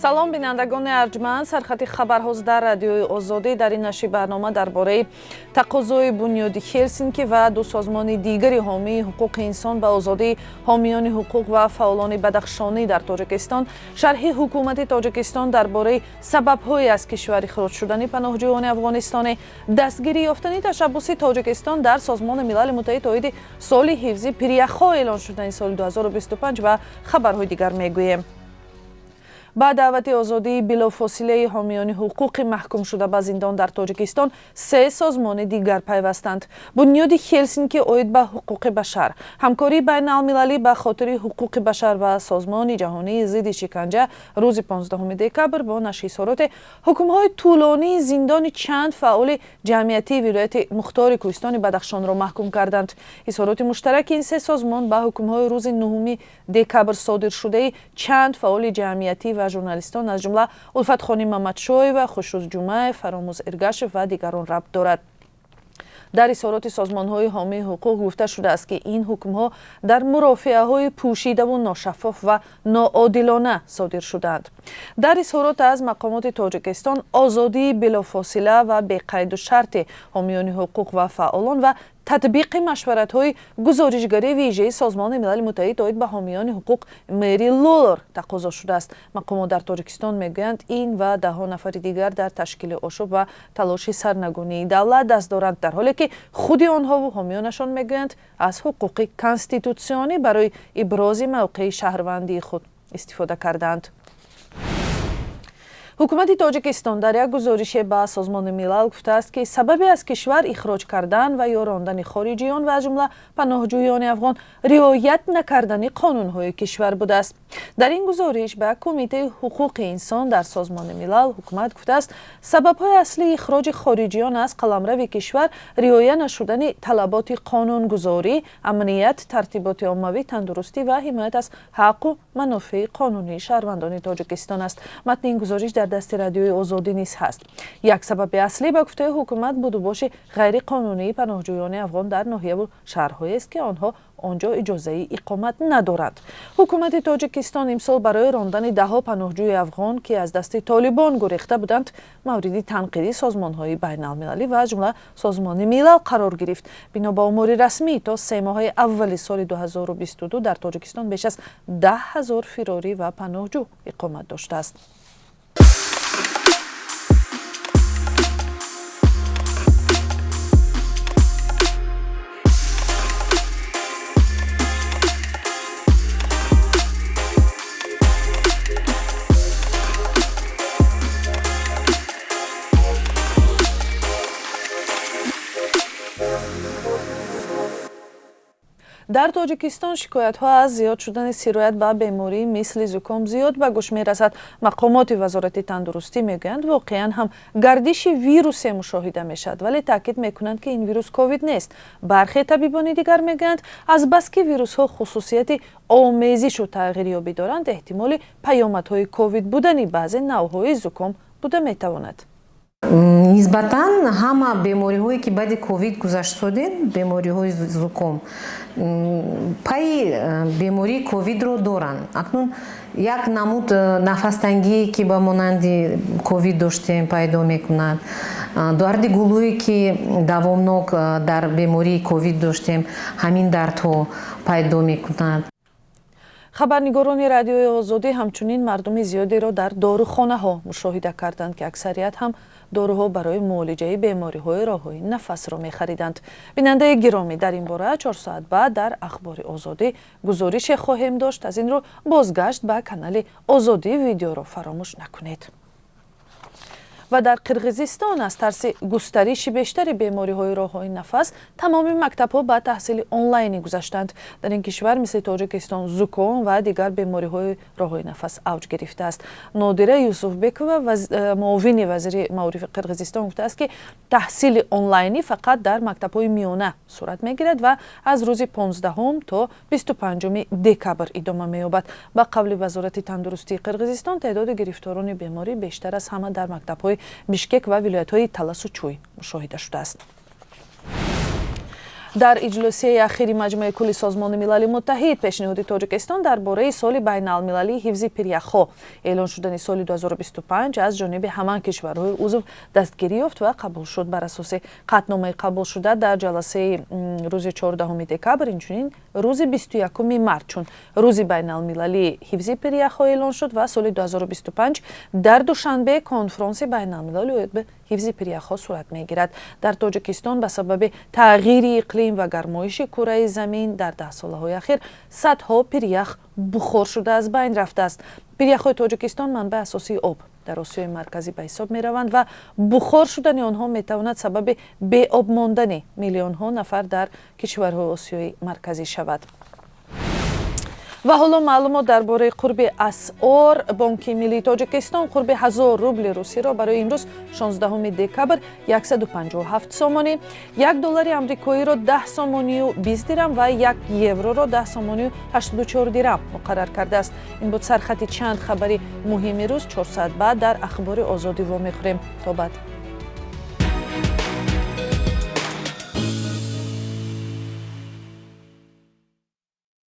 Салом, бинандагони арҷманд. Сархати хабарҳоз дар Радиои Озодӣ. Дар ин нашри барнома дар бораи тақозои Бунёди Хелсинки ва ду созмони дигари ҳомии ҳуқуқи инсон ба озодии ҳомиёни ҳуқуқ ва фаъолони бадахшонӣ дар Тоҷикистон, шарҳи ҳукумати Тоҷикистон дар бораи сабабҳои аз кишвар ихроҷ шудани паноҳҷӯёни афғонистонӣ, дастгирӣ ёфтани ташаббуси Тоҷикистон дар Созмони Милали Муттаҳид оиди соли ҳифзи пиряхҳо эълон шудани соли 2025 ва хабарҳои дигар мегӯем. Ба даъвати озодии билофосилаи ҳомиёни ҳуқуқи маҳкумшуда ба зиндон дар Тоҷикистон се созмони дигар пайвастанд: Бунёди Хелсинки оид ба ҳуқуқи башар, Ҳамкории байналмилалӣ ба хотири ҳуқуқи башар ва Созмони ҷаҳонии зидди шиканҷа рӯзи 15 декабр бо нашри изҳороте ҳукмҳои тӯлонии зиндони чанд фаъоли ҷамъиятии вилояти мухтори Кӯҳистони Бадахшонро маҳкум карданд. Изҳороти муштараки ин се созмон ба ҳукмҳои рӯзи 9 декабр содиршудаи чанд фаъоли ҷамъиятӣ ва журналистон, аз ҷумла Улфатхоним Мамадшоева, Хушрӯз Ҷумаев, Фаромӯз Эргашев ва дигарон рабт дорад. Дар изҳороти созмонҳои ҳомии ҳуқуқ гуфта шудааст, ки ин ҳукмҳо дар мурофиаҳои пӯшидаву ношаффоф ва ноодилона содир шудаанд. Дар изҳорот аз мақомоти Тоҷикистон озодии билофосила ва беқайду шарти ҳомиёни ҳуқуқ ва фаъолон ва татбиқи машваратҳои гузоришгарии вижаи Созмони Милали Муттаҳид оид ба ҳомиёни ҳуқуқ Мери Лолор тақозо шудааст. Мақомот дар Тоҷикистон мегӯянд, ин ва даҳҳо нафари дигар дар ташкили ошӯб ва талоши сарнагунии давлат даст доранд, дар ҳоле ки худи онҳову ҳомиёнашон мегӯянд, аз ҳуқуқи конститутсионӣ барои ибрози мавқеи шаҳрвандии худ истифода кардаанд. Ҳукумати Тоҷикистон дар як гузорише ба Созмони Милал гуфтааст, ки сабаби аз кишвар ихроҷ кардан ва ё рондани хориҷиён ва аз ҷумла паноҳҷӯёни афғон риоят накардани қонунҳои кишвар будааст. Дар ин гузориш ба Кумитаи ҳуқуқи инсон дар Созмони Милал ҳукумат гуфтааст, сабабҳои аслии ихроҷи хориҷиён аз қаламрави кишвар риоя нашудани талаботи қонунгузорӣ, амният, тартиботи оммавӣ, тандурустӣ ва ҳимоят аз ҳаққу манофеи қонунии шаҳрвандони Тоҷикистон аст. Матни ин гузориш дар дасти Радиои Озодӣ низ ҳаст. Як сабаби аслӣ, ба гуфтаи ҳукумат, будубоши ғайриқонунии паноҳҷӯёни афғон дар ноҳияву шаҳрҳоест, ки онҳо он ҷо иҷозаи иқомат надоранд. Ҳукумати Тоҷикистон имсол барои рондани даҳҳо паноҳҷӯи афғон, ки аз дасти Толибон гурехта буданд, мавриди танқиди созмонҳои байналмилалӣ ва аз ҷумла Созмони Милал қарор гирифт. Бино ба омори расмӣ, то се моҳаи аввали соли 2022 дар Тоҷикистон беш аз 10 000 фирорӣ ва паноҳҷӯ иқомат доштааст. Дар Тоҷикистон шикоятҳо аз зиёд шудани сироят ба беморӣ мисли зуком зиёд ба гӯш мерасад. Мақомоти Вазорати тандурустӣ мегӯянд, воқеан ҳам гардиши вирусе мушоҳида мешавад, вале таъкид мекунанд, ки ин вирус ковид нест. Бархе табибони дигар мегӯянд, азбаски вирусҳо хусусияти омезишу тағйирёбӣ доранд, эҳтимоли паёмадҳои ковид будани баъзе навъҳои зуком буда метавонад. Нисбатан ҳама бемориҳое, ки баъди ковид гузашт шудем, бемориҳои зуком пайи бемории ковидро доранд. Акнун як намуд нафастангие, ки ба монанди ковид доштем, пайдо мекунад, дарди гулӯе, ки давомнок дар бемории ковид доштем, ҳамин дардҳо пайдо мекунад. Хабарнигорони Радиои Озодӣ ҳамчунин мардуми зиёдеро дар дорухонаҳо мушоҳида карданд, ки аксарият ҳам доруҳо барои муолиҷаи бемориҳои роҳҳои нафасро мехариданд. Бинандаи гиромӣ, дар ин бора 4 соат баъд дар Ахбори Озодӣ гузорише хоҳем дошт. Аз ин рӯ бозгашт ба канали Озодӣ Видеоро фаромӯш накунед. Ва дар Қирғизистон аз тарси густариши бештари бемориҳои роҳҳои нафас тамоми мактабҳо ба таҳсили онлайнӣ гузаштанд. Дар ин кишвар мисли Тоҷикистон зуком ва дигар бемориҳои роҳҳои нафас авҷ гирифтааст. Нодира Юсуфбекова, муовини вазири маорифи Қирғизистон, гуфтааст, ки таҳсили онлайнӣ фақат дар мактабҳои миёна сурат мегирад ва аз рӯзи 15 то 25 декабр идома меёбад. Ба қавли Вазорати тандурустии Қирғизистон, теъдоди гирифторони беморӣ бештар аз ҳама дар мактабҳои Бишкек ва вилоятҳои Таласу Чӯй мушоҳида шудааст. Дар иҷлосияи ахири Маҷмӯи кулли Созмони Милали Муттаҳид пешниҳоди Тоҷикистон дар бораи соли байналмилалии ҳифзи пиряхҳо эълон шудани соли 2025 аз ҷониби ҳамаи кишварҳои узв дастгирӣ ёфт ва қабул шуд. Бар асоси қатъномаи қабулшуда дар ҷаласаи рӯзи 14 декабр, инчунин рӯзи 21 март чун рӯзи байналмилалии ҳифзи пиряхҳо эълон шуд ва соли 2025 дар Душанбе конфронси байналмилалӣ оид ба ҳифзи пиряхҳо сурат мегирад. Дар Тоҷикистон ба сабаби тағйири иқлим ва гармоиши кураи замин дар даҳсолаҳои ахир садҳо пирях бухор шуда, аз байн рафтааст. Пиряхҳои Тоҷикистон манбаи асосии об дар Осиёи Марказӣ ба ҳисоб мераванд ва бухор шудани онҳо метавонад сабаби беоб мондани миллионҳо нафар дар кишварҳои Осиёи Марказӣ шавад. Ва ҳоло маълумот дар бораи қурби асъор. Бонки Миллии Тоҷикистон қурби 1000 рубли русиро барои имрӯз, 16 декабр, 157 сомонӣ, 1 доллари амрикоиро 10 сомонию 20 дирам ва 1 евроро 10 сомонию 84 дирам муқаррар кардааст. Ин буд сархати чанд хабари муҳими рӯз. 4 соат баъд дар Ахбори Озодӣ вомехӯрем. То баъд.